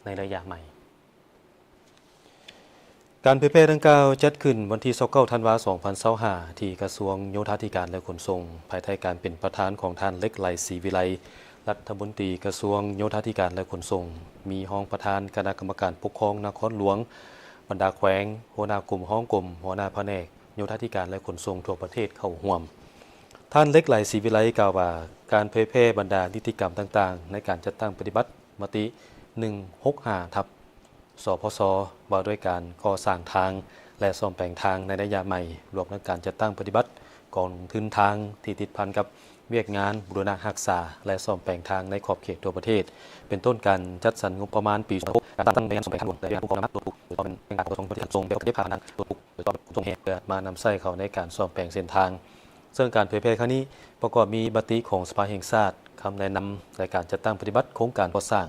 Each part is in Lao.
ໃນໄລຍະໃໝ່. ການເຜີຍແຜ່ດັ່ງກ່າວຈັດຂຶ້ນວັນທີຊາວເກົ້າ ທັນວາ ສອງພັນຊາວຫ້າ ທີ່ກະຊວງໂຍທາທິການ ແລະ ຂົນສົ່ງ ພາຍໃຕ້ການເປັນປະທານຂອງທ່ານ ເລັກໄລ ສີວິໄລ ລັດຖະມົນຕີກະຊວງໂຍທາທິການ ແລະ ຂົນສົ່ງ, ມີຮອງປະທານຄະນະກຳມະການປົກຄອງນະຄອນຫຼວງ, ບັນດາແຂວງ, ຫົວໜ້າກົມ, ຮອງກົມ, ຫົວໜ້າພະແນກໂຍທາທິການ ແລະ ຂົນສົ່ງທົ່ວປະເທດເຂົ້າຮ່ວມ. ທ່ານ ເລັກໄລ ສີວິໄລ ກ່າວວ່າ ການເຜີຍແຜ່ບັນດານິຕິກຳຕ່າງໆ ໃນການຈັດຕັ້ງປະຕິບັດ ມະຕິ ໜຶ່ງຫົກຫ້າ ທັບ ສພສ ວ່າດ້ວຍການກໍ່ສ້າງທາງ ແລະ ສ້ອມແປງທາງໃນໄລຍະໃໝ່, ລວມທັງການຈັດຕັ້ງປະຕິບັດກອງທຶນທາງທີ່ຕິດພັນກັບວຽກງານບູລະນະຮັກສາ ແລະ ສ້ອມແປງທາງໃນຂອບເຂດທົ່ວປະເທດ, ເປັນຕົ້ນການຈັດສັນງົບປະມານປີສອງພັນຊາວຫົກ ການຕັ້ງແຜນສ້ອມແປງທາງຫຼວງ ແລະ ວຽກງານຄຸ້ມຄອງນ້ຳຕົວຜູ້ ໂດຍສະເພາະເປັນການກະຊວງທີ່ກະຊວງເປັນຜູ້ຮັບຜິດຊອບໃນການຂົນສົ່ງແຮ່ ເພື່ອມານຳໃຊ້ເຂົ້າໃນການສ້ອມແປງເສັ້ນທາງ. ເຊິ່ງການເຜີຍແຜ່ຄັ້ງນີ້ປະກອບມີມະຕິຂອງສະພາແຫ່ງຊາດ, ຄຳແນະນຳ ແລະ ການຈັດຕັ້ງປະຕິບັດໂຄງການກໍ່ສ້າງ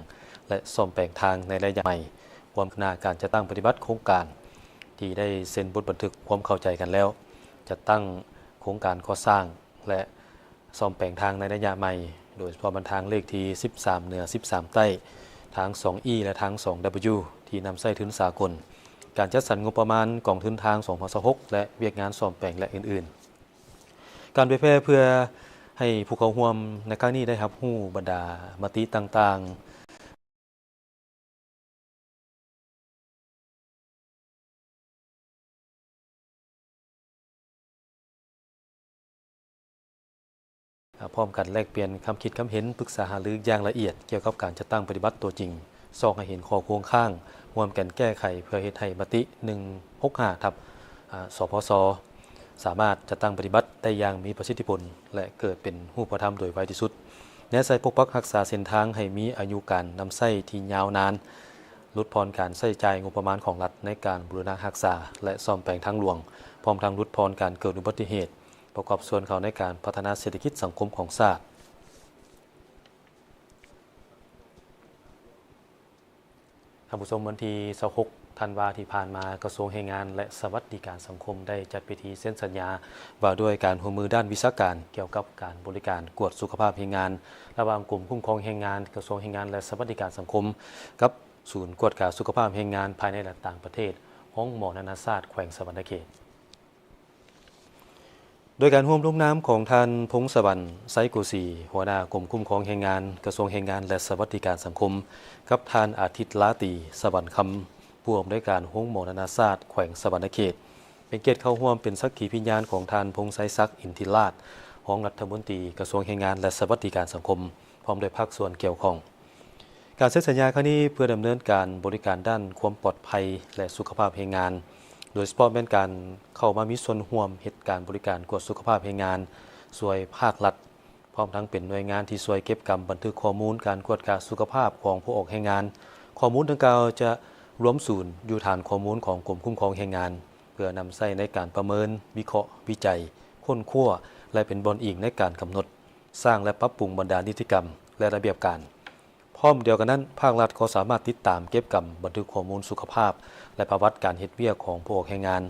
ແລະ ສ້ອມແປງທາງໃນໄລຍະໃໝ່, ຄວາມຄືບໜ້າການຈັດຕັ້ງປະຕິບັດໂຄງການທີ່ໄດ້ເຊັນບົດບັນທຶກຄວາມເຂົ້າໃຈກັນແລ້ວ, ຈັດຕັ້ງໂຄງການກໍ່ສ້າງ ແລະ ສ້ອມແປງທາງໃນໄລຍະໃໝ່, ໂດຍສະເພາະແມ່ນທາງເລກທີສິບສາມເໜືອ ສິບສາມໃຕ້, ທາງສອງອີ ແລະ ທາງສອງດັບເບິນຢູ ທີ່ນຳໃຊ້ທຶນສາກົນ, ການຈັດສັນງົບປະມານກອງທຶນທາງສອງພັນຊາວຫົກ ແລະ ວຽກງານສ້ອມແປງ ແລະ ອື່ນໆ. ການເຜີຍແຜ່ເພື່ອໃຫ້ຜູ້ເຂົ້າຮ່ວມໃນຄັ້ງນີ້ໄດ້ຮັບຮູ້ບັນດາມະຕິຕ່າງໆ ພ້ອມກັນແລກປ່ຽນຄຳຄິດຄຳເຫັນ, ປຶກສາຫາລືຢ່າງລະອຽດກ່ຽວກັບການຈັດຕັ້ງປະຕິບັດຕົວຈິງ, ຊອກໃຫ້ເຫັນຂໍ້ຄົງຄ້າງ, ຮ່ວມກັນແກ້ໄຂເພື່ອເຮັດໃຫ້ມະຕິ ໜຶ່ງຫົກຫ້າ ທັບ ສພສ ສາມາດຈັດຕັ້ງປະຕິບັດໄດ້ຢ່າງມີປະສິດທິຜົນ ແລະ ເກີດເປັນຮູບປະທຳໂດຍໄວທີ່ສຸດ, ແນໃສ່ປົກປັກຮັກສາເສັ້ນທາງໃຫ້ມີອາຍຸການນຳໃຊ້ທີ່ຍາວນານ, ຫຼຸດຜ່ອນການໃຊ້ຈ່າຍງົບປະມານຂອງລັດໃນການບູລະນະຮັກສາ ແລະ ສ້ອມແປງທາງຫຼວງ, ພ້ອມທັງຫຼຸດຜ່ອນການເກີດອຸບັດຕິເຫດ, ປະກອບສ່ວນເຂົ້າໃນການພັດທະນາເສດຖະກິດສັງຄົມຂອງຊາດ. ທ່ານຜູ້ຊົມ, ວັນທີຊາວຫົກ ທັນວາທີ່ຜ່ານມາ, ກະຊວງແຮງງານ ແລະ ສະຫວັດດີການສັງຄົມ ໄດ້ຈັດພິທີເຊັນສັນຍາວ່າດ້ວຍການຮ່ວມມືດ້ານວິຊາການກ່ຽວກັບການບໍລິການກວດສຸຂະພາບແຮງງານ ລະຫວ່າງກົມຄຸ້ມຄອງແຮງງານ, ກະຊວງແຮງງານ ແລະ ສະຫວັດດີການສັງຄົມ ກັບສູນກວດກາສຸຂະພາບແຮງງານພາຍໃນ ແລະ ຕ່າງປະເທດ ໂຮງໝໍນານາຊາດແຂວງສະຫວັນນະເຂດ. ໂດຍການຮ່ວມລົງນາມຂອງທ່ານ ພົງສະຫວັນ ໄຊໂກສີ ຫົວໜ້າກົມຄຸ້ມຄອງແຮງງານ ກະຊວງແຮງງານ ແລະ ສະຫວັດດີການສັງຄົມ, ກັບທ່ານ ອາທິດ ລາຕີ ສະຫວັນຄຳ ຜູ້ອຳນວຍການໂຮງໝໍນານາຊາດແຂວງສະຫວັນນະເຂດ, ເປັນກຽດເຂົ້າຮ່ວມເປັນສັກຂີພິຍານຂອງທ່ານ ພົງໄຊສັກ ອິນທິລາດ ຮອງລັດຖະມົນຕີກະຊວງແຮງງານ ແລະ ສະຫວັດດີການສັງຄົມ ພ້ອມດ້ວຍພາກສ່ວນກ່ຽວຂ້ອງ. ການເຊັນສັນຍາຄັ້ງນີ້ເພື່ອດຳເນີນການບໍລິການດ້ານຄວາມປອດໄພ ແລະ ສຸຂະພາບແຮງງານ, ໂດຍສະເພາະແມ່ນການເຂົ້າມາມີສ່ວນຮ່ວມເຮັດການບໍລິການກວດສຸຂະພາບແຮງງານ ຊ່ວຍພາກລັດ, ພ້ອມທັງເປັນໜ່ວຍງານທີ່ຊ່ວຍເກັບກຳບັນທຶກຂໍ້ມູນການກວດກາສຸຂະພາບຂອງຜູ້ອອກແຮງງານ. ຂໍ້ມູນດັ່ງກ່າວຈະລວມສູນຢູ່ຖານຂໍ້ມູນຂອງກົມຄຸ້ມຄອງແຮງງານ ເພື່ອນຳໃຊ້ໃນການປະເມີນ, ວິເຄາະ, ວິໄຈ, ຄົ້ນຄວ້າ ແລະ ເປັນບ່ອນອີງໃນການກຳນົດ, ສ້າງ ແລະ ປັບປຸງບັນດານິຕິກຳ ແລະ ລະບຽບການ. ພ້ອມດຽວກັນນັ້ນ, ພາກລັດກໍສາມາດຕິດຕາມເກັບກຳບັນທຶກຂໍ້ມູນສຸຂະພາບ ແລະ ປະຫວັດການເຮັດວຽກຂອງຜູ້ອອກແຮງງານ,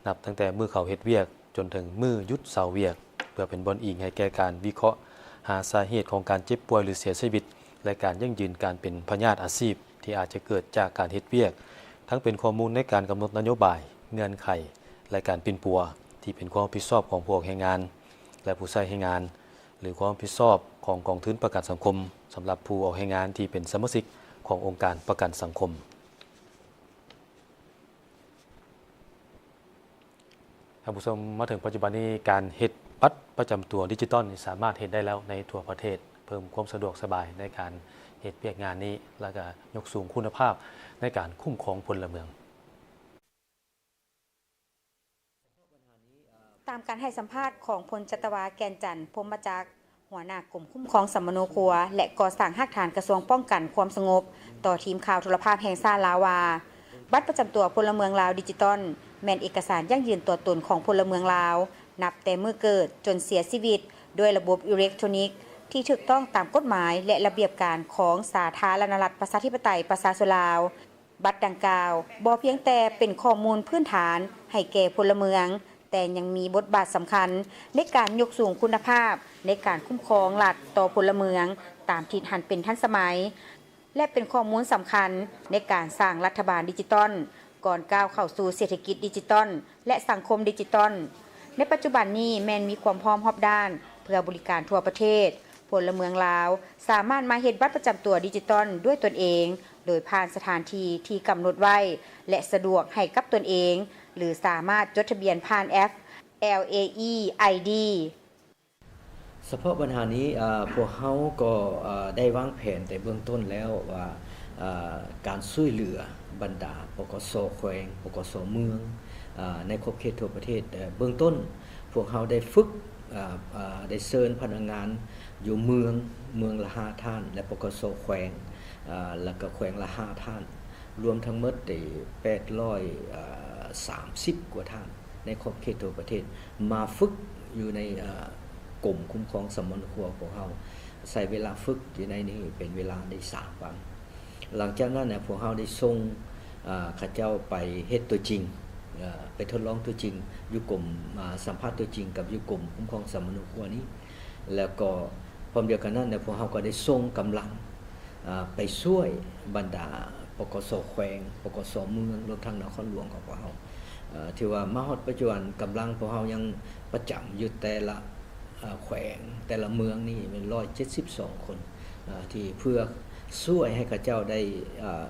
ນັບຕັ້ງແຕ່ມື້ເຂົ້າເຮັດວຽກຈົນເຖິງມື້ຢຸດເຊົາວຽກ, ເພື່ອເປັນບ່ອນອີງໃຫ້ແກ່ການວິເຄາະຫາສາເຫດຂອງການເຈັບປ່ວຍ ຫຼື ເສຍຊີວິດ ແລະ ການຢັ້ງຢືນການເປັນພະຍາດອາຊີບທີ່ອາດຈະເກີດຈາກການເຮັດວຽກ, ທັງເປັນຂໍ້ມູນໃນການກຳນົດນະໂຍບາຍ, ເງື່ອນໄຂ ແລະ ການປິ່ນປົວ ທີ່ເປັນຄວາມຮັບຜິດຊອບຂອງຜູ້ອອກແຮງງານ ແລະ ຜູ້ໃຊ້ແຮງງານ ຫຼື ຄວາມຮັບຜິດຊອບຂອງກອງທຶນປະກັນສັງຄົມ ສຳລັບຜູ້ອອກແຮງງານທີ່ເປັນສະມາຊິກຂອງອົງການປະກັນສັງຄົມ. ທ່ານຜູ້ຊົມ, ມາເຖິງປັດຈຸບັນນີ້, ການເຮັດບັດປະຈຳຕົວດິຈິຕອນນີ້ສາມາດເຮັດໄດ້ແລ້ວໃນທົ່ວປະເທດ, ເພີ່ມຄວາມສະດວກສະບາຍໃນການເຮັດວຽກງານນີ້ ແລ້ວກະຍົກສູງຄຸນນະພາບໃນການຄຸ້ມຄອງພົນລະເມືອງ. ຕາມການໃຫ້ສຳພາດຂອງພົນຈັດຕະວາ ແກ່ນຈັນ ພົມມະຈັກ ຫົວໜ້າກົມຄຸ້ມຄອງສຳມະໂນຄົວ ແລະ ກໍ່ສ້າງຮາກຖານກະຊວງປ້ອງກັນຄວາມສະຫງົບ ຕໍ່ທີມຂ່າວໂທລະພາບແຫ່ງຊາດລາວວ່າ, ບັດປະຈຳຕົວພົນລະເມືອງລາວດິຈິຕອນ ແມ່ນເອກະສານຢັ້ງຢືນຕົວຕົນຂອງພົນລະເມືອງລາວ ນັບແຕ່ມື້ເກີດຈົນເສຍຊີວິດ ດ້ວຍລະບົບອີເລັກໂທຣນິກ ທີ່ຖືກຕ້ອງຕາມກົດໝາຍ ແລະ ລະບຽບການຂອງສາທາລະນະລັດ ປະຊາທິປະໄຕ ປະຊາຊົນລາວ. ບັດດັ່ງກ່າວບໍ່ພຽງແຕ່ເປັນຂໍ້ມູນພື້ນຖານໃຫ້ແກ່ພົນລະເມືອງ, ແຕ່ຍັງມີບົດບາດສຳຄັນໃນການຍົກສູງຄຸນນະພາບໃນການຄຸ້ມຄອງລັດຕໍ່ພົນລະເມືອງ ຕາມທິດຫັນເປັນທັນສະໄໝ. ແລະ ເປັນຂໍ້ມູນສຳຄັນໃນການສ້າງລັດຖະບານດິຈິຕອນ ກ່ອນກ້າວເຂົ້າສູ່ເສດຖະກິດດິຈິຕອນ ແລະ ສັງຄົມດິຈິຕອນ. ໃນປັດຈຸບັນນີ້ແມ່ນມີຄວາມພ້ອມຮອບດ້ານເພື່ອບໍລິການທົ່ວປະເທດ. ພົນລະເມືອງລາວສາມາດມາເຮັດບັດປະຈຳຕົວດິຈິຕອນດ້ວຍຕົນເອງ ໂດຍຜ່ານສະຖານທີ່ທີ່ກຳນົດໄວ້ ແລະ ສະດວກໃຫ້ກັບຕົນເອງ ຫຼື ສາມາດຈົດທະບຽນຜ່ານແອັບ ແອລເອອີ ໄອດີ. ສະເພາະບັນຫານີ້ ອາ ພວກເຮົາກໍ ອາ ໄດ້ວາງແຜນແຕ່ເບື້ອງຕົ້ນແລ້ວວ່າ ອາ ການຊ່ວຍເຫຼືອບັນດາ ປກສ ແຂວງ ປກສ ເມືອງ ອາ ໃນຂອບເຂດທົ່ວປະເທດ. ເອີ ເບື້ອງຕົ້ນພວກເຮົາໄດ້ຝຶກ ອາ ອາ ໄດ້ເຊີນພະນັກງານຢູ່ເມືອງ ເມືອງລະຫ້າທ່ານ ແລະ ປກສ ແຂວງ ອາ ແລ້ວກໍແຂວງລະຫ້າທ່ານ ລວມທັງໝົດໄດ້ແປດຮ້ອຍສາມສິບກວ່າທ່ານ ໃນຂອບເຂດທົ່ວປະເທດ ມາຝຶກຢູ່ໃນ ເອີ ກົມຄຸ້ມຄອງສຳມະໂນຄົວຂອງເຮົາ. ໃຊ້ເວລາຝຶກຢູ່ໃນນີ້ເປັນເວລາໄດ້ສາມວັນ. ຫຼັງຈາກນັ້ນນະ ພວກເຮົາໄດ້ສົ່ງ ເອີ ເຂົາເຈົ້າໄປເຮັດຕົວຈິງ ເອີ ໄປທົດລອງຕົວຈິງຢູ່ກົມ ອາ ສຳພາດຕົວຈິງກັບຢູ່ກົມຄຸ້ມຄອງສຳມະໂນຄົວນີ້ ແລ້ວກໍພ້ອມດຽວກັນນັ້ນນະ ພວກເຮົາກໍໄດ້ສົ່ງກຳລັງ ອາ ໄປຊ່ວຍບັນດາ ປກສ ແຂວງ ປກສ ເມືອງ ລວມທັງນະຄອນຫຼວງຂອງພວກເຮົາ ເອີ ຖືວ່າມາຮອດປັດຈຸບັນ ກຳລັງພວກເຮົາຍັງປະຈຳຢູ່ແຕ່ລະ ເອີ ແຂວງ ແຕ່ລະເມືອງນີ້ແມ່ນຮ້ອຍເຈັດສິບສອງຄົນ ເອີ ທີ່ເພື່ອຊ່ວຍໃຫ້ເຂົາເຈົ້າໄດ້ ເອີ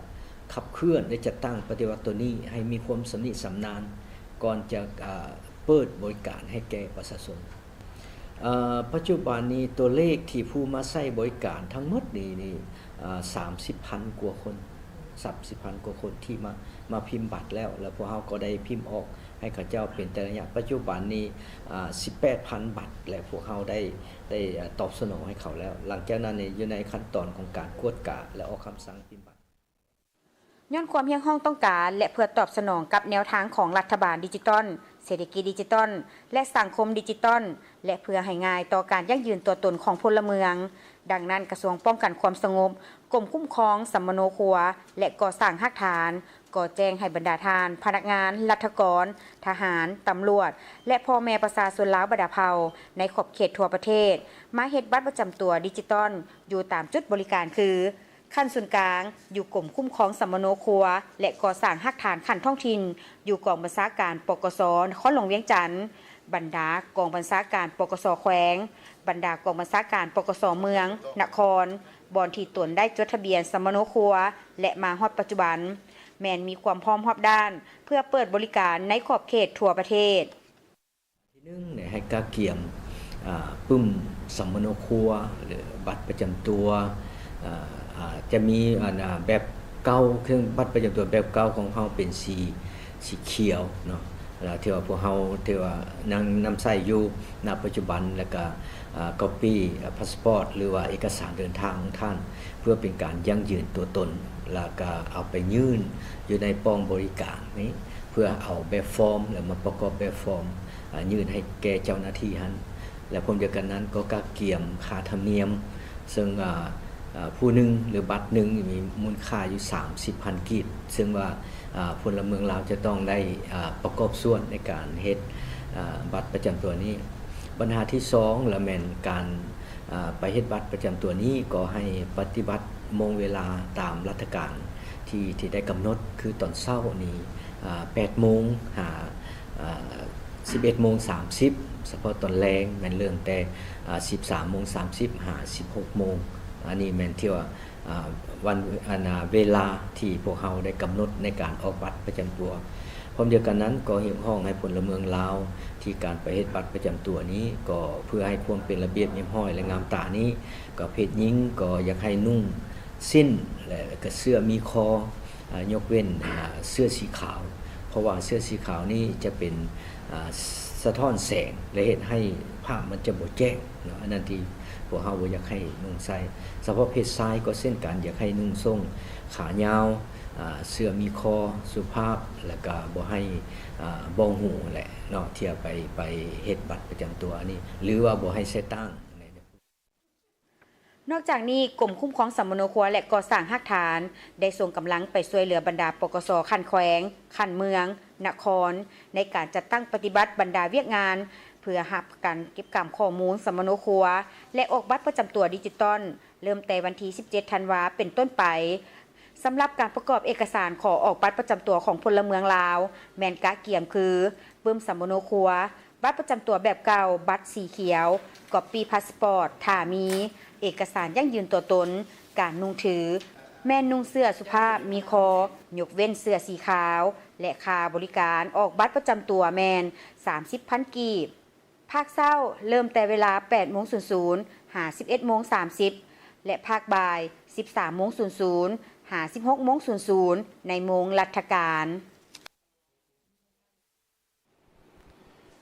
ຂັບເຄື່ອນ ໄດ້ຈັດຕັ້ງປະຕິບັດໂຕນີ້ໃຫ້ມີຄວາມຊຳນິຊຳນານ ກ່ອນຈະ ເອີ ເປີດບໍລິການໃຫ້ແກ່ປະຊາຊົນ. ເອີ ປັດຈຸບັນນີ້ຕົວເລກທີ່ຜູ້ມາໃຊ້ບໍລິການທັງໝົດນີ້ ນີ້ ເອີ ສາມສິບພັນກວ່າຄົນ ສາມສິບພັນກວ່າຄົນທີ່ມາ ມາພິມບັດແລ້ວ ແລ້ວພວກເຮົາກໍໄດ້ພິມອອກໃຫ້ເຂົາເຈົ້າເປັນແຕ່ລະໄລຍະ. ປັດຈຸບັນນີ້ ອາ ສິບແປດພັນບັດ ແລະ ພວກເຮົາໄດ້ ໄດ້ ອາ ຕອບສະໜອງໃຫ້ເຂົາແລ້ວ. ຫຼັງຈາກນັ້ນນີ້ຢູ່ໃນຂັ້ນຕອນຂອງການກວດກາ ແລະ ອອກຄຳສັ່ງພິມບັດ. ຍ້ອນຄວາມຮຽກຮ້ອງຕ້ອງການ ແລະ ເພື່ອຕອບສະໜອງກັບແນວທາງຂອງລັດຖະບານດິຈິຕອນ, ເສດຖະກິດດິຈິຕອນ ແລະ ສັງຄົມດິຈິຕອນ ແລະ ເພື່ອໃຫ້ງ່າຍຕໍ່ການຢັ້ງຢືນຕົວຕົນຂອງພົນລະເມືອງ, ດັ່ງນັ້ນ ກະຊວງປ້ອງກັນຄວາມສະຫງົບ, ກົມຄຸ້ມຄອງສຳມະໂນຄົວ ແລະ ກໍ່ສ້າງຮາກຖານ ກໍແຈ້ງໃຫ້ບັນດາທ່ານພະນັກງານລັດຖະກອນ, ທະຫານ, ຕຳຫຼວດ ແລະ ພໍ່ແມ່ປະຊາຊົນລາວບັນດາເຜົ່າໃນຂອບເຂດທົ່ວປະເທດ ມາເຮັດບັດປະຈຳຕົວດິຈິຕອນຢູ່ຕາມຈຸດບໍລິການຄື ຂັ້ນສູນກາງ ຢູ່ກົມຄຸ້ມຄອງສຳມະໂນຄົວ ແລະ ກໍ່ສ້າງຮາກຖານຂັ້ນທ້ອງຖິ່ນ ຢູ່ກອງບັນຊາການ ປກສ ນະຄອນຫຼວງວຽງຈັນ, ບັນດາກອງບັນຊາການ ປກສ ແຂວງ, ບັນດາກອງບັນຊາການ ປກສ ເມືອງ, ນະຄອນ, ບ່ອນທີ່ຕົນໄດ້ຈົດທະບຽນສຳມະໂນຄົວ ແລະ ມາຮອດປັດຈຸບັນ ແມ່ນມີຄວາມພ້ອມຮອບດ້ານ ເພື່ອເປີດບໍລິການໃນຂອບເຂດທົ່ວປະເທດ. ທີໜຶ່ງ ໃຫ້ກະກຽມ ອາ ປຶ້ມສຳມະໂນຄົວ ຫຼື ບັດປະຈຳຕົວ ອາ ອາ ຈະມີ ອັນ ອາ ແບບເກົ່າ ເຄື່ອງບັດປະຈຳຕົວແບບເກົ່າຂອງເຮົາເປັນສີ ສີຂຽວເນາະ ແລ້ວທີ່ວ່າພວກເຮົາ ທີ່ວ່າຍັງນຳໃຊ້ຢູ່ນະປັດຈຸບັນ ແລ້ວກະ ອາ ກັອບປີ້ ອາ ພາສປອດ ຫຼືວ່າເອກະສານເດີນທາງຂອງທ່ານ ເພື່ອເປັນການຢັ້ງຢືນຕົວຕົນ ແລ້ວກະເອົາໄປຍື່ນຢູ່ໃນປ້ອມບໍລິການນີ້ ເພື່ອເອົາແບບຟອມ ແລ້ວມາປະກອບແບບຟອມ ອາ ຍື່ນໃຫ້ແກ່ເຈົ້າໜ້າທີ່ຫັ້ນ ແລະ ພ້ອມດຽວກັນນັ້ນກໍກະກຽມຄ່າທຳນຽມ ເຊິ່ງ ອາ ອາ ຜູ້ໜຶ່ງ ຫຼື ບັດໜຶ່ງມີມູນຄ່າຢູ່ສາມສິບພັນກີບ ເຊິ່ງວ່າ ອາ ພົນລະເມືອງລາວຈະຕ້ອງໄດ້ ອາ ປະກອບສ່ວນໃນການເຮັດ ອາ ບັດປະຈຳຕົວນີ້. ບັນຫາທີສອງລະແມ່ນການ ອາ ໄປເຮັດບັດປະຈຳຕົວນີ້ ກໍໃຫ້ປະຕິບັດໂມງເວລາຕາມລັດຖະການທີ່ ທີ່ໄດ້ກຳນົດ ຄືຕອນເຊົ້ານີ້ ອາ ແປດໂມງຫາ ອາ ສິບເອັດໂມງສາມສິບ ສະເພາະຕອນແລງແມ່ນເລີ່ມແຕ່ ອາ ສິບສາມໂມງສາມສິບຫາສິບຫົກໂມງ ອັນນີ້ແມ່ນທີ່ວ່າ ອາ ວັນ ອັນ ອາ ເວລາທີ່ພວກເຮົາໄດ້ກຳນົດໃນການອອກບັດປະຈຳຕົວ. ພ້ອມດຽວກັນນັ້ນກໍຮຽກຮ້ອງໃຫ້ພົນລະເມືອງລາວທີ່ການໄປເຮັດບັດປະຈຳຕົວນີ້ ກໍເພື່ອໃຫ້ຄວາມເປັນລະບຽບຮຽບຮ້ອຍ ແລະ ງາມຕານີ້ ກໍເພດຍິງກໍຢາກໃຫ້ນຸ່ງສິ້ນ ແລະ ກະເສື້ອມີຄໍ ອາ ຍົກເວັ້ນ ອາ ເສື້ອສີຂາວ ເພາະວ່າເສື້ອສີຂາວນີ້ຈະເປັນ ອາ ສະທ້ອນແສງ ແລະ ເຮັດໃຫ້ພາບມັນຈະບໍ່ແຈ້ງເນາະ ອັນນັ້ນທີ່ພວກເຮົາບໍ່ຢາກໃຫ້ນຸ່ງໃສ່. ສະເພາະເພດຊາຍກໍເຊັ່ນກັນ ຢາກໃຫ້ນຸ່ງສົ້ງຂາຍາວ ອາ ເສື້ອມີຄໍສຸພາບ ແລ້ວກະບໍ່ໃຫ້ ອາ ບ່ອງຫູແຫຼະເນາະ ທີ່ເອົາໄປ ໄປເຮັດບັດປະຈຳຕົວອັນນີ້ ຫຼືວ່າບໍ່ໃຫ້ໃສ່ຕ່າງ. ນອກຈາກນີ້ ກົມຄຸ້ມຄອງສຳມະໂນຄົວ ແລະ ກໍ່ສ້າງຮາກຖານ ໄດ້ສົ່ງກຳລັງໄປຊ່ວຍເຫຼືອບັນດາ ປກສ ຂັ້ນແຂວງ, ຂັ້ນເມືອງ, ນະຄອນ ໃນການຈັດຕັ້ງປະຕິບັດບັນດາວຽກງານ ເພື່ອຮັບການເກັບກຳຂໍ້ມູນສຳມະໂນຄົວ ແລະ ອອກບັດປະຈຳຕົວດິຈິຕອນ ເລີ່ມແຕ່ວັນທີສິບເຈັດທັນວາເປັນຕົ້ນໄປ. ສຳລັບການປະກອບເອກະສານຂໍອອກບັດປະຈຳຕົວຂອງພົນລະເມືອງລາວ ແມ່ນກະກຽມຄື ປຶ້ມສຳມະໂນຄົວ, ບັດປະຈຳຕົວແບບເກົ່າ, ບັດສີຂຽວ, ກັອບປີ້ພາສປອດ ຖ້າມີ, ເອກະສານຢັ້ງຢືນຕົວຕົນ, ການນຸ່ງຖື ແມ່ນນຸ່ງເສື້ອສຸພາບມີຄໍ, ຍົກເວັ້ນເສື້ອສີຂາວ ແລະ ຄ່າບໍລິການອອກບັດປະຈຳຕົວແມ່ນສາມສິບພັນກີບ. ພາກເຊົ້າເລີ່ມແຕ່ເວລາແປດໂມງສູນສູນ ຫາສິບເອັດໂມງສາມສິບ ແລະ ພາກບ່າຍສິບສາມໂມງສູນສູນ ຫາສິບຫົກໂມງສູນສູນ ໃນໂມງລັດຖະການ.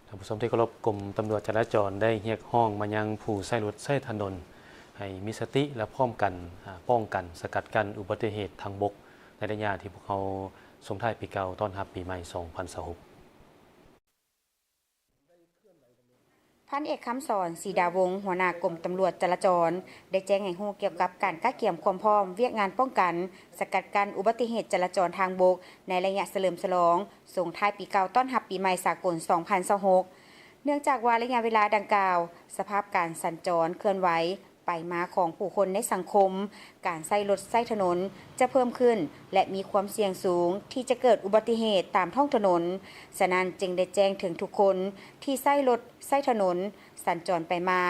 ທ່ານຜູ້ຊົມທີ່ເຄົາລົບ, ກົມຕຳຫຼວດຈະລາຈອນໄດ້ຮຽກຮ້ອງມາຍັງຜູ້ໃຊ້ລົດໃຊ້ຖະໜົນ ໃຫ້ມີສະຕິ ແລະ ພ້ອມກັນ ອາ ປ້ອງກັນສະກັດກັ້ນອຸບັດຕິເຫດທາງບົກ ໃນໄລຍະທີ່ພວກເຮົາສົ່ງທ້າຍປີເກົ່າຕ້ອນຮັບປີໃໝ່ສອງພັນຊາວຫົກ. ພັນເອກ ຄຳສອນ ສີດາວົງ ຫົວໜ້າກົມຕຳຫຼວດຈະລາຈອນ ໄດ້ແຈ້ງໃຫ້ຮູ້ກ່ຽວກັບການກະກຽມຄວາມພ້ອມວຽກງານປ້ອງກັນ ສະກັດກັ້ນອຸບັດຕິເຫດຈະລາຈອນທາງບົກ ໃນໄລຍະສະເຫຼີມສະຫຼອງສົ່ງທ້າຍປີເກົ່າຕ້ອນຮັບປີໃໝ່ສາກົນສອງພັນຊາວຫົກ. ເນື່ອງຈາກວ່າໄລຍະເວລາດັ່ງກ່າວ ສະພາບການສັນຈອນເຄື່ອນໄຫວ ໄປມາຂອງຜູ້ຄົນໃນສັງຄົມ, ການໃຊ້ລົດໃຊ້ຖະໜົນຈະເພີ່ມຂຶ້ນ ແລະ ມີຄວາມສ່ຽງສູງທີ່ຈະເກີດອຸບັດຕິເຫດຕາມທ້ອງຖະໜົນ. ສະນັ້ນຈຶ່ງໄດ້ແຈ້ງເຖິງທຸກຄົນທີ່ໃຊ້ລົດໃຊ້ຖະໜົນສັນຈອນໄປມາ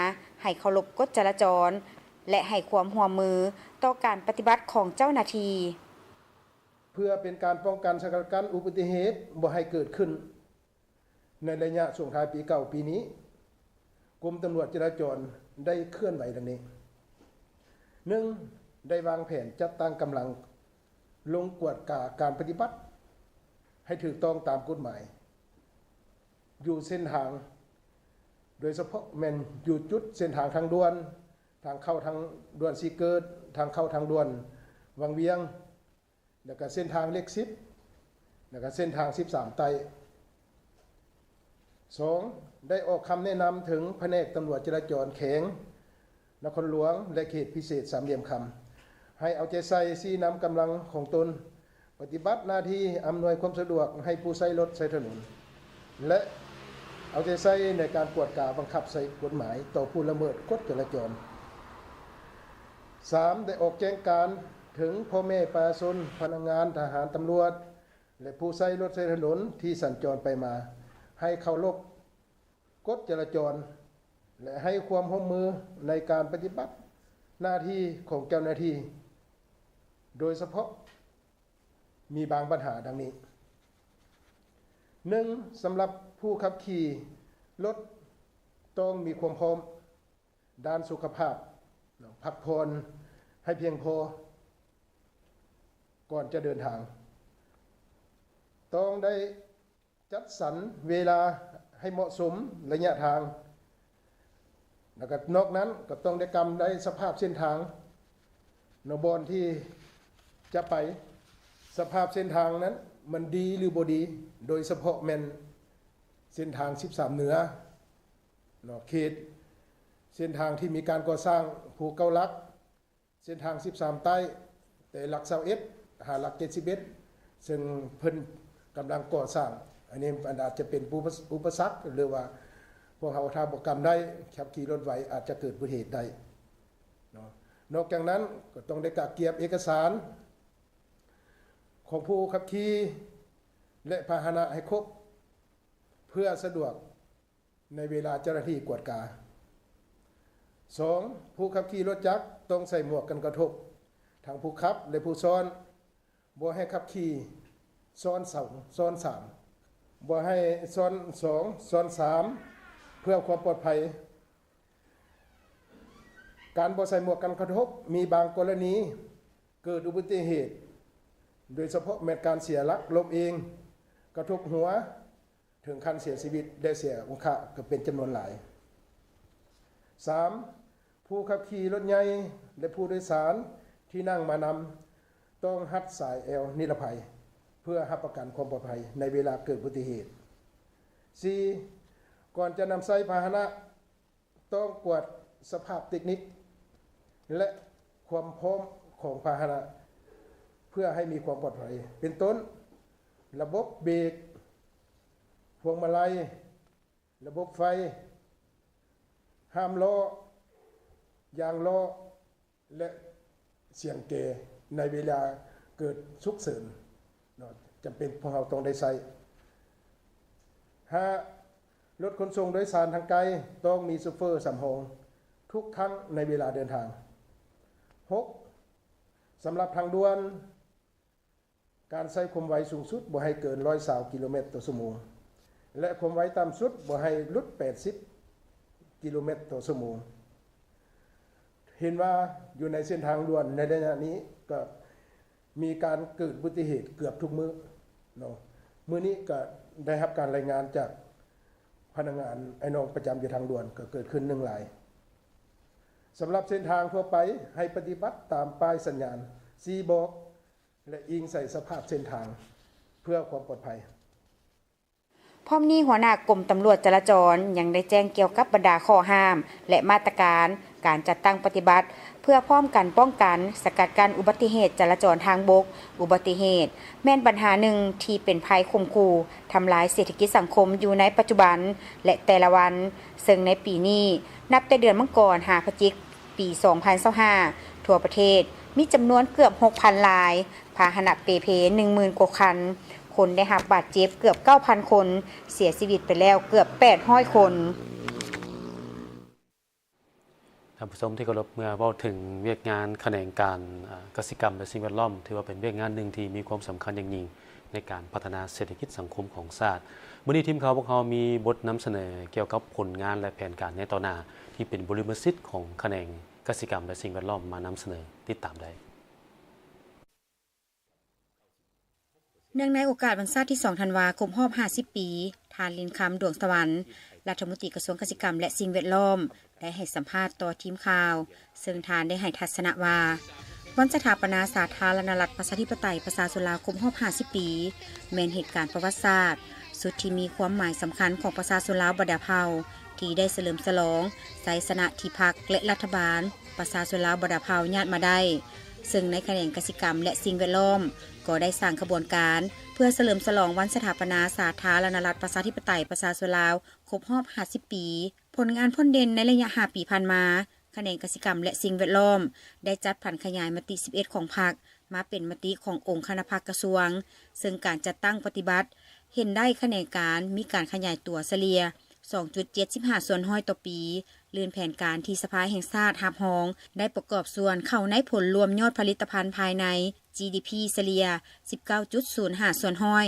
ໃຫ້ເຄົາລົບກົດຈະລາຈອນ ແລະ ໃຫ້ຄວາມຮ່ວມມືຕໍ່ການປະຕິບັດຂອງເຈົ້າໜ້າທີ່. ເພື່ອເປັນການປ້ອງກັນສະກັດກັ້ນອຸບັດຕິເຫດບໍ່ໃຫ້ເກີດຂຶ້ນ ໃນໄລຍະສົ່ງທ້າຍປີເກົ່າປີນີ້, ກົມຕຳຫຼວດຈະລາຈອນໄດ້ເຄື່ອນໄຫວດັ່ງນີ້. ໜຶ່ງ, ໄດ້ວາງແຜນຈັດຕັ້ງກຳລັງລົງກວດກາການປະຕິບັດໃຫ້ຖືກຕ້ອງຕາມກົດໝາຍ ຢູ່ເສັ້ນທາງ, ໂດຍສະເພາະແມ່ນຢູ່ຈຸດເສັ້ນທາງທາງດ່ວນ, ທາງເຂົ້າທາງດ່ວນສີເກີດ, ທາງເຂົ້າທາງດ່ວນວັງວຽງ, ແລ້ວກະເສັ້ນທາງເລກສິບ ແລ້ວກະເສັ້ນທາງສິບສາມໃຕ້. ສອງ, ໄດ້ອອກຄຳແນະນຳເຖິງພະແນກຕຳຫຼວດຈະລາຈອນແຂວງນະຄອນຫຼວງ ແລະ ເຂດພິເສດສາມຫຼ່ຽມຄຳ ໃຫ້ເອົາໃຈໃສ່ຊີ້ນຳກຳລັງຂອງຕົນປະຕິບັດໜ້າທີ່ອຳນວຍຄວາມສະດວກໃຫ້ຜູ້ໃຊ້ລົດໃຊ້ຖະໜົນ ແລະ ເອົາໃຈໃສ່ໃນການກວດກາບັງຄັບໃຊ້ກົດໝາຍຕໍ່ຜູ້ລະເມີດກົດຈະລາຈອນ. ສາມ, ໄດ້ອອກແຈ້ງການເຖິງພໍ່ແມ່ປະຊາຊົນ, ພະນັກງານ, ທະຫານ, ຕຳຫຼວດ ແລະ ຜູ້ໃຊ້ລົດໃຊ້ຖະໜົນທີ່ສັນຈອນໄປມາ ໃຫ້ເຄົາລົບກົດຈະລາຈອນ ແລະ ໃຫ້ຄວາມຮ່ວມມືໃນການປະຕິບັດໜ້າທີ່ຂອງເຈົ້າໜ້າທີ່, ໂດຍສະເພາະ ມີບາງບັນຫາດັ່ງນີ້. ໜຶ່ງ, ສຳລັບຜູ້ຂັບຂີ່ລົດຕ້ອງມີຄວາມພ້ອມດ້ານສຸຂະພາບ, ພັກຜ່ອນໃຫ້ພຽງພໍກ່ອນຈະເດີນທາງ. ຕ້ອງໄດ້ ຈັດສັນເວລາໃຫ້ເໝາະສົມ, ໄລຍະທາງ, ແລ້ວກໍນອກນັ້ນກໍຕ້ອງໄດ້ກຳໄດ້ສະພາບເສັ້ນທາງເນາະ, ບ່ອນທີ່ຈະໄປ, ສະພາບເສັ້ນທາງນັ້ນມັນດີຫຼືບໍ່ດີ, ໂດຍສະເພາະແມ່ນເສັ້ນທາງສິບສາມເໜືອເນາະ, ເຂດເສັ້ນທາງທີ່ມີການກໍ່ສ້າງພູເກົ້າຫຼັກ, ເສັ້ນທາງສິບສາມໃຕ້ ແຕ່ຫຼັກຊາວເອັດ ຫາຫຼັກເຈັດສິບເອັດ ເຊິ່ງເພິ່ນກຳລັງກໍ່ສ້າງ. ອັນນີ້ມັນອາດຈະເປັນອຸປະ ອຸປະສັກ ຫຼືວ່າພວກເຮົາຖ້າບໍ່ກຳໄດ້ ຂັບຂີ່ລົດໄວອາດຈະເກີດອຸບັດຕິເຫດໄດ້ເນາະ. ນອກຈາກນັ້ນກໍຕ້ອງໄດ້ກະກຽມເອກະສານຂອງຜູ້ຂັບຂີ່ ແລະ ພາຫະນະໃຫ້ຄົບ ເພື່ອສະດວກ ໃນເວລາເຈົ້າໜ້າທີ່ກວດກາ. ສອງ, ຜູ້ຂັບຂີ່ລົດຈັກຕ້ອງໃສ່ໝວກກັນກະທົບ ທັງຜູ້ຂັບ ແລະ ຜູ້ຊ້ອນ. ບໍ່ໃຫ້ຂັບຂີ່ຊ້ອນສອງ, ຊ້ອນສາມ, ບໍ່ໃຫ້ຊ້ອນສອງ, ຊ້ອນສາມ ເພື່ອຄວາມປອດໄພ. ການບໍ່ໃສ່ໝວກກັນກະທົບ ມີບາງກໍລະນີເກີດອຸບັດຕິເຫດ, ໂດຍສະເພາະແມ່ນການເສຍຫຼັກລົ້ມເອງ, ກະທົບຫົວ, ເຖິງຂັ້ນເສຍຊີວິດ ແລະ ເສຍອົງຄະກໍເປັນຈຳນວນຫຼາຍ. ສາມ, ຜູ້ຂັບຂີ່ລົດໃຫຍ່ ແລະ ຜູ້ໂດຍສານທີ່ນັ່ງມານຳ ຕ້ອງຮັດສາຍແອວນິລະໄພ ເພື່ອຮັບປະກັນຄວາມປອດໄພໃນເວລາເກີດອຸບັດຕິເຫດ. ສີ່, ກ່ອນຈະນຳໃຊ້ພາຫະນະ ຕ້ອງກວດສະພາບເຕັກນິກ ແລະ ຄວາມພ້ອມຂອງພາຫະນະ ເພື່ອໃຫ້ມີຄວາມປອດໄພ ເປັນຕົ້ນ ລະບົບເບຣກ, ພວງມາໄລ, ລະບົບໄຟ, ຫ້າມລໍ້, ຢາງລໍ້, ແລະ ສຽງແກໃນເວລາເກີດສຸກເສີນເນາະ ຈຳເປັນພວກເຮົາຕ້ອງໄດ້ໃຊ້. ຫ້າ, ລົດຂົນສົ່ງໂດຍສານທາງໄກຕ້ອງມີໂຊເຟີສຳຮອງທຸກຄັ້ງໃນເວລາເດີນທາງ. ຫົກ, ສຳລັບທາງດ່ວນ, ການໃຊ້ຄວາມໄວສູງສຸດບໍ່ໃຫ້ເກີນຮ້ອຍຊາວກິໂລແມັດຕໍ່ຊົ່ວໂມງ ແລະ ຄວາມໄວຕ່ຳສຸດບໍ່ໃຫ້ຫຼຸດແປດສິບກິໂລແມັດຕໍ່ຊົ່ວໂມງ. ເຫັນວ່າຢູ່ໃນເສັ້ນທາງດ່ວນໃນໄລຍະນີ້ກໍມີການເກີດອຸບັດຕິເຫດເກືອບທຸກມື້ເນາະ. ມື້ນີ້ກໍໄດ້ຮັບການລາຍງານຈາກພະນັກງານອ້າຍນ້ອງປະຈຳຢູ່ທາງດ່ວນ ກໍເກີດຂຶ້ນໜຶ່ງລາຍ. ສຳລັບເສັ້ນທາງທົ່ວໄປ ໃຫ້ປະຕິບັດຕາມປ້າຍສັນຍານຊີ້ບອກ ແລະ ອີງໃສ່ສະພາບເສັ້ນທາງເພື່ອຄວາມປອດໄພ. ພ້ອມນີ້ ຫົວໜ້າກົມຕຳຫຼວດຈະລາຈອນຍັງໄດ້ແຈ້ງກ່ຽວກັບບັນດາຂໍ້ຫ້າມ ແລະ ມາດຕະການການຈັດຕັ້ງປະຕິບັດ ເພື່ອພ້ອມກັນປ້ອງກັນ, ສະກັດກັ້ນອຸບັດຕິເຫດຈະລາຈອນທາງບົກ. ອຸບັດຕິເຫດແມ່ນບັນຫາໜຶ່ງທີ່ເປັນໄພຂົ່ມຂູ່ທຳລາຍເສດຖະກິດສັງຄົມຢູ່ໃນປັດຈຸບັນ ແລະ ແຕ່ລະວັນ, ເຊິ່ງໃນປີນີ້ ນັບແຕ່ເດືອນມັງກອນຫາພະຈິກ ປີສອງພັນຊາວຫ້າ ທົ່ວປະເທດມີຈຳນວນເກືອບຫົກພັນລາຍ, ພາຫະນະເປ່ເພໜຶ່ງໝື່ນກວ່າຄັນ, ຄົນໄດ້ຮັບບາດເຈັບເກືອບເກົ້າພັນຄົນ, ເສຍຊີວິດໄປແລ້ວເກືອບແປດຮ້ອຍຄົນ. ທ່ານຜູ້ຊົມທີ່ເຄົາລົບ, ເມື່ອເວົ້າເຖິງວຽກງານຂະແໜງການ ອາ ກະສິກຳ ແລະ ສິ່ງແວດລ້ອມ, ຖືວ່າເປັນວຽກງານໜຶ່ງທີ່ມີຄວາມສຳຄັນຢ່າງຍິ່ງໃນການພັດທະນາເສດຖະກິດສັງຄົມຂອງຊາດ. ມື້ນີ້ທີມຂ່າວພວກເຮົາມີບົດນຳສະເໜີກ່ຽວກັບຜົນງານ ແລະ ແຜນການໃນຕໍ່ໜ້າ ທີ່ເປັນບຸລິມະສິດຂອງຂະແໜງກະສິກຳ ແລະ ສິ່ງແວດລ້ອມມານຳສະເໜີ, ຕິດຕາມໄດ້. ເນື່ອງໃນໂອກາດວັນຊາດທີສອງທັນວາ ຄົບຮອບຫ້າສິບປີ, ທ່ານ ລິນຄຳ ດວງສະຫວັນ ລັດຖະມົນຕີກະຊວງກະສິກຳ ແລະ ສິ່ງແວດລ້ອມ ໄດ້ໃຫ້ສຳພາດຕໍ່ທີມຂ່າວ, ເຊິ່ງທ່ານໄດ້ໃຫ້ທັດສະນະວ່າ ວັນສະຖາປະນາສາທາລະນະລັດ ປະຊາທິປະໄຕ ປະຊາຊົນລາວ ຄົບຮອບຫ້າສິບປີ ແມ່ນເຫດການປະຫວັດສາດສຸດທີ່ມີຄວາມໝາຍສຳຄັນຂອງປະຊາຊົນລາວບັນດາເຜົ່າ ທີ່ໄດ້ສະເຫຼີມສະຫຼອງໄຊຊະນະທີ່ພັກ ແລະ ລັດຖະບານປະຊາຊົນລາວບັນດາເຜົ່າຍາດມາໄດ້, ເຊິ່ງໃນຂະແໜງກະສິກຳ ແລະ ສິ່ງແວດລ້ອມ ກໍໄດ້ສ້າງຂະບວນການເພື່ອສະເຫຼີມສະຫຼອງວັນສະຖາປະນາສາທາລະນະລັດ ປະຊາທິປະໄຕ ປະຊາຊົນລາວ ຄົບຮອບຫ້າສິບປີ. ຜົນງານພົ້ນເດັ່ນໃນໄລຍະຫ້າປີຜ່ານມາ, ຂະແໜງກະສິກຳ ແລະ ສິ່ງແວດລ້ອມ ໄດ້ຈັດຜັນຂະຫຍາຍມະຕິສິບເອັດຂອງພັກ ມາເປັນມະຕິຂອງອົງຄະນະພັກກະຊວງ, ເຊິ່ງການຈັດຕັ້ງປະຕິບັດເຫັນໄດ້ຂະແໜງການມີການຂະຫຍາຍຕົວສະເລ່ຍສອງຈຸດເຈັດສິບຫ້າສ່ວນຮ້ອຍຕໍ່ປີ, ລື່ນແຜນການທີ່ສະພາແຫ່ງຊາດຮັບຮອງ ໄດ້ປະກອບສ່ວນເຂົ້າໃນຜົນລວມຍອດຜະລິດຕະພັນພາຍໃນ ຈີດີພີ ສະເລ່ຍສິບເກົ້າຈຸດສູນຫ້າສ່ວນຮ້ອຍ.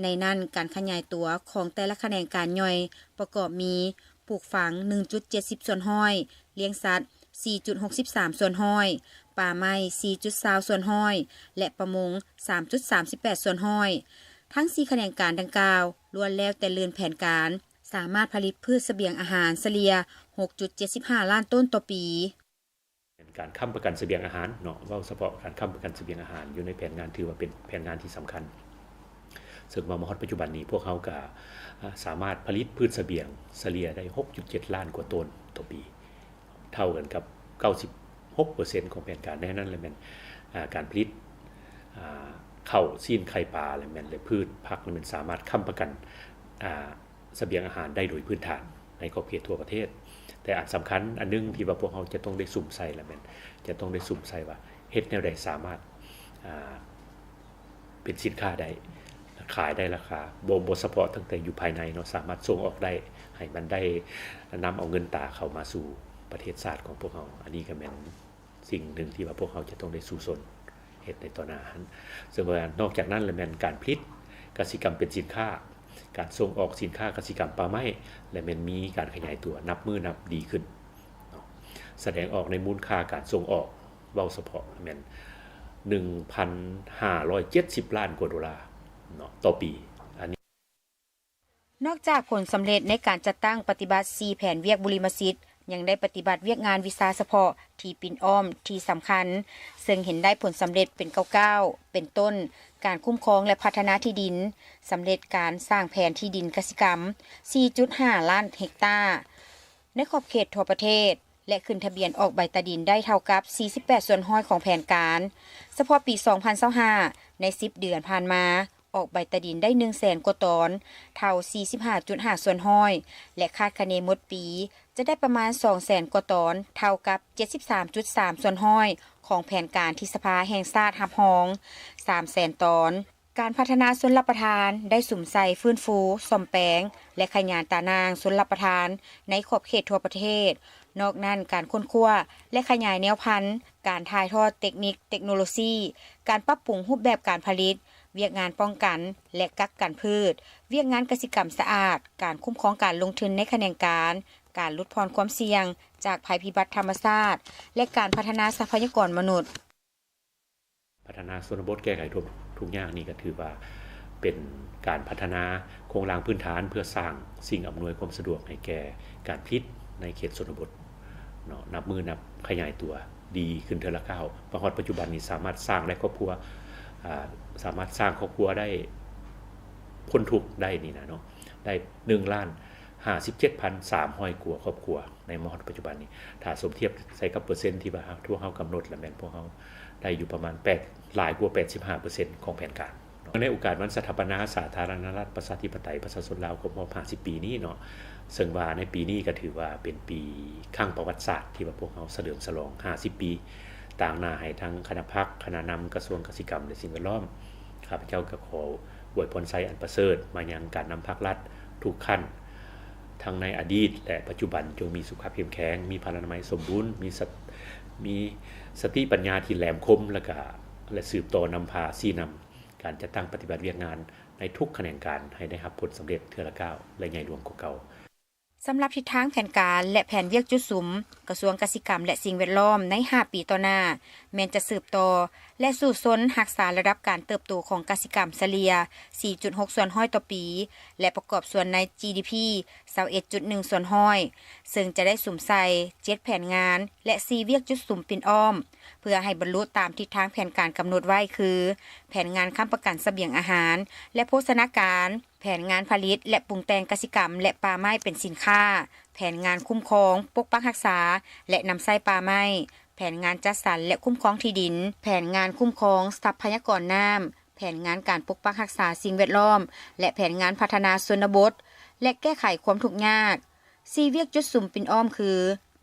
ໃນນັ້ນ, ການຂະຫຍາຍຕົວຂອງແຕ່ລະຂະແໜງການຍ່ອຍປະກອບມີ ປູກຝັງໜຶ່ງຈຸດເຈັດສິບສ່ວນຮ້ອຍ, ລ້ຽງສັດສີ່ຈຸດຫົກສິບສາມສ່ວນຮ້ອຍ, ປ່າໄມ້ສີ່ຈຸດຊາວສ່ວນຮ້ອຍ ແລະ ປະມົງສາມຈຸດສາມສິບແປດສ່ວນຮ້ອຍ. ທັງສີ່ຂະແໜງການດັ່ງກ່າວ ລ້ວນແລ້ວແຕ່ລື່ນແຜນການ, ສາມາດຜະລິດພືດສະບຽງອາຫານສະເລ່ຍຫົກຈຸດເຈັດສິບຫ້າລ້ານໂຕນຕໍ່ປີ. ການຄ້ຳປະກັນສະບຽງອາຫານເນາະ, ເວົ້າສະເພາະການຄ້ຳປະກັນສະບຽງອາຫານຢູ່ໃນແຜນງານ ຖືວ່າເປັນແຜນງານທີ່ສຳຄັນ, ເຊິ່ງວ່າມາຮອດປັດຈຸບັນນີ້ ພວກເຮົາກະ ອາ ສາມາດຜະລິດພືດສະບຽງສະເລ່ຍໄດ້ຫົກຈຸດເຈັດລ້ານກວ່າໂຕນຕໍ່ປີ, ເທົ່າກັນກັບເກົ້າສິບຫົກເປີເຊັນຂອງແຜນການ. ໃນນັ້ນລະແມ່ນ ອາ ການຜະລິດ ອາ ເຂົ້າ, ຊີ້ນ, ໄຂ່, ປາ ລະແມ່ນ ແລະ ພືດຜັກລະແມ່ນສາມາດຄ້ຳປະກັນ ອາ ສະບຽງອາຫານໄດ້ໂດຍພື້ນຖານໃນຂອບເຂດທົ່ວປະເທດ. ແຕ່ອັນສຳຄັນອັນໜຶ່ງທີ່ວ່າພວກເຮົາຈະຕ້ອງໄດ້ສຸມໃສ່ລະແມ່ນ ຈະຕ້ອງໄດ້ສຸມໃສ່ວ່າເຮັດແນວໃດສາມາດ ອາ ເປັນສິນຄ້າໄດ້, ຂາຍໄດ້ລາຄາ, ບໍ່ ບໍ່ສະເພາະຕັ້ງແຕ່ຢູ່ພາຍໃນເນາະ, ສາມາດສົ່ງອອກໄດ້, ໃຫ້ມັນໄດ້ນຳເອົາເງິນຕາເຂົ້າມາສູ່ປະເທດຊາດຂອງພວກເຮົາ. ອັນນີ້ກໍແມ່ນ ສິ່ງໜຶ່ງທີ່ວ່າພວກເຮົາຈະຕ້ອງໄດ້ສູ້ຊົນເຮັດໃນຕໍ່ໜ້າຫັ້ນ. ເຊິ່ງວ່ານອກຈາກນັ້ນລະແມ່ນການຜະລິດກະສິກຳເປັນສິນຄ້າ, ການສົ່ງອອກສິນຄ້າກະສິກຳປ່າໄມ້ ລະແມ່ນມີການຂະຫຍາຍຕົວນັບມື້ນັບດີຂຶ້ນເນາະ. ສະແດງອອກໃນມູນຄ່າການສົ່ງອອກ ເວົ້າສະເພາະແມ່ນໜຶ່ງພັນຫ້າຮ້ອຍເຈັດສິບລ້ານກວ່າໂດລາເນາະ ຕໍ່ປີ. ອັນນີ້ ນອກຈາກຜົນສຳເລັດໃນການຈັດຕັ້ງປະຕິບັດສີ່ແຜນວຽກບຸລິມະສິດ, ຍັງໄດ້ປະຕິບັດວຽກງານວິຊາສະເພາະທີ່ປິ່ນອ້ອມທີ່ສຳຄັນ, ເຊິ່ງເຫັນໄດ້ຜົນສຳເລັດເປັນກ້າວໆ ເປັນຕົ້ນ ການຄຸ້ມຄອງ ແລະ ພັດທະນາທີ່ດິນ, ສຳເລັດການສ້າງແຜນທີ່ດິນກະສິກຳສີ່ຈຸດຫ້າລ້ານເຮັກຕາ ໃນຂອບເຂດທົ່ວປະເທດ ແລະ ຂຶ້ນທະບຽນອອກໃບຕາດິນໄດ້ເທົ່າກັບສີ່ສິບແປດສ່ວນຮ້ອຍຂອງແຜນການ. ສະເພາະປີສອງພັນຊາວຫ້າ ໃນສິບເດືອນຜ່ານມາ, ອອກໃບຕາດິນໄດ້ໜຶ່ງແສນກວ່າຕອນ ເທົ່າສີ່ສິບຫ້າຈຸດຫ້າສ່ວນຮ້ອຍ ແລະ ຄາດຄະເນໝົດປີຈະໄດ້ປະມານສອງແສນກວ່າຕອນ ເທົ່າກັບເຈັດສິບສາມຈຸດສາມສ່ວນຮ້ອຍ ຂອງແຜນການທີ່ສະພາແຫ່ງຊາດຮັບຮອງ ສາມແສນຕອນ. ການພັດທະນາຊົນລະປະທານໄດ້ສຸມໃສ່ຟື້ນຟູ, ສ້ອມແປງ ແລະ ຂະຫຍາຍຕາໜ່າງຊົນລະປະທານໃນຂອບເຂດທົ່ວປະເທດ. ນອກນັ້ນ, ການຄົ້ນຄວ້າ ແລະ ຂະຫຍາຍແນວພັນ, ການຖ່າຍທອດເຕັກນິກເຕັກໂນໂລຊີ, ການປັບປຸງຮູບແບບການຜະລິດ, ວຽກງານປ້ອງກັນ ແລະ ກັກກັນພືດ, ວຽກງານກະສິກຳສະອາດ, ການຄຸ້ມຄອງການລົງທຶນໃນຂະແໜງການ, ການຫຼຸດຜ່ອນຄວາມສ່ຽງຈາກໄພພິບັດທຳມະຊາດ ແລະ ການພັດທະນາຊັບພະຍາກອນມະນຸດ. ພັດທະນາຊົນນະບົດແກ້ໄຂທຸກ ທຸກຍາກນີ້ກໍຖືວ່າເປັນການພັດທະນາໂຄງລ່າງພື້ນຖານ ເພື່ອສ້າງສິ່ງອຳນວຍຄວາມສະດວກໃຫ້ແກ່ການຜະລິດໃນເຂດຊົນນະບົດເນາະ ນັບມື້ນັບຂະຫຍາຍຕົວດີຂຶ້ນເທື່ອລະກ້າວ. ມາຮອດປັດຈຸບັນນີ້ສາມາດສ້າງໄດ້ຄອບຄົວ ອາ ສາມາດສ້າງຄອບຄົວໄດ້ ພົ້ນທຸກໄດ້ນີ້ນະເນາະ ໄດ້ໜຶ່ງລ້ານຫ້າສິບເຈັດພັນສາມຮ້ອຍກວ່າຄອບຄົວໃນມາຮອດປັດຈຸບັນນີ້. ຖ້າສົມທຽບໃສ່ກັບເປີເຊັນທີ່ວ່າພວກເຮົາກຳນົດລະແມ່ນພວກເຮົາໄດ້ຢູ່ປະມານແປດ ຫຼາຍກວ່າແປດສິບຫ້າເປີເຊັນຂອງແຜນການ. ໃນໂອກາດວັນສະຖາປະນາສາທາລະນະລັດປະຊາທິປະໄຕປະຊາຊົນລາວຄົບຮອບຫ້າສິບປີນີ້ເນາະ ເຊິ່ງວ່າໃນປີນີ້ກໍຖືວ່າເປັນປີຄັ້ງປະຫວັດສາດທີ່ວ່າພວກເຮົາສະເຫຼີມສະຫຼອງຫ້າສິບປີ ຕາງໜ້າໃຫ້ທັງຄະນະພັກ, ຄະນະນຳກະຊວງກະສິກຳ ແລະ ສິ່ງແວດລ້ອມ. ຂ້າພະເຈົ້າກໍຂໍອວຍພອນໄຊອັນປະເສີດມາຍັງການນຳພັກລັດທຸກຂັ້ນ ທັງໃນອະດີດ ແລະ ປັດຈຸບັນ ຈົ່ງມີສຸຂະເຂັ້ມແຂງ, ມີພະລານາໄມສົມບູນ, ມີສະ ມີສະຕິປັນຍາທີ່ແຫຼມຄົມ ແລະ ກະ ແລະ ສືບຕໍ່ນຳພາຊີ້ນຳການຈັດຕັ້ງປະຕິບັດວຽກງານໃນທຸກຂະແໜງການໃຫ້ໄດ້ຮັບຜົນສຳເລັດເທື່ອລະກ້າວ ແລະ ໃຫຍ່ຫຼວງກວ່າເກົ່າ. ສຳລັບທິດທາງແຜນການ ແລະ ແຜນວຽກຈຸດສຸມ ກະຊວງກະສິກຳ ແລະ ສິ່ງແວດລ້ອມໃນຫ້າປີຕໍ່ໜ້າ ແມ່ນຈະສືບຕໍ່ ແລະ ສູ້ຊົນຮັກສາລະດັບການເຕີບໂຕຂອງກະສິກຳສະເລ່ຍສີ່ຈຸດຫົກສ່ວນຮ້ອຍຕໍ່ປີ ແລະ ປະກອບສ່ວນໃນ ຈີດີພີ ຊາວເອັດຈຸດໜຶ່ງສ່ວນຮ້ອຍ ເຊິ່ງຈະໄດ້ສຸມໃສ່ເຈັດແຜນງານ ແລະ ສີ່ວຽກຈຸດສຸມປິ່ນອ້ອມ ເພື່ອໃຫ້ບັນລຸຕາມທິດທາງແຜນການກຳນົດໄວ້ຄື ແຜນງານຄ້ຳປະກັນສະບຽງອາຫານ ແລະ ໂພຊະນາການ, ແຜນງານຜະລິດ ແລະ ປຸງແຕ່ງກະສິກຳ ແລະ ປ່າໄມ້ເປັນສິນຄ້າ, ແຜນງານຄຸ້ມຄອງ, ປົກປັກຮັກສາ ແລະ ນຳໃຊ້ປ່າໄມ້, ແຜນງານຈັດສັນ ແລະ ຄຸ້ມຄອງທີ່ດິນ, ແຜນງານຄຸ້ມຄອງຊັບພະຍາກອນນ້ຳ, ແຜນງານການປົກປັກຮັກສາສິ່ງແວດລ້ອມ ແລະ ແຜນງານພັດທະນາຊົນນະບົດ ແລະ ແກ້ໄຂຄວາມທຸກຍາກ. ສີ່ວຽກຈຸດສຸມປິ່ນອ້ອມຄື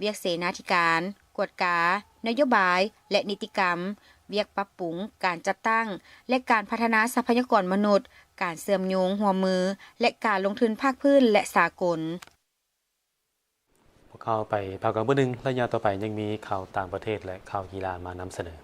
ວຽກເສນາທິການ, ກວດກາ, ນະໂຍບາຍ ແລະ ນິຕິກຳ, ວຽກປັບປຸງ, ການຈັດຕັ້ງ ແລະ ການພັດທະນາຊັບພະຍາກອນມະນຸດ, ການເຊື່ອມໂຍງຮ່ວມມື ແລະ ການລົງທຶນພາກພື້ນ ແລະ ສາກົນ. ພວກເຮົາໄປພັກກັນມື້ໜຶ່ງ, ໄລຍະຕໍ່ໄປຍັງມີຂ່າວຕ່າງປະເທດ ແລະ ຂ່າວກິລາມານຳສະເໜີ.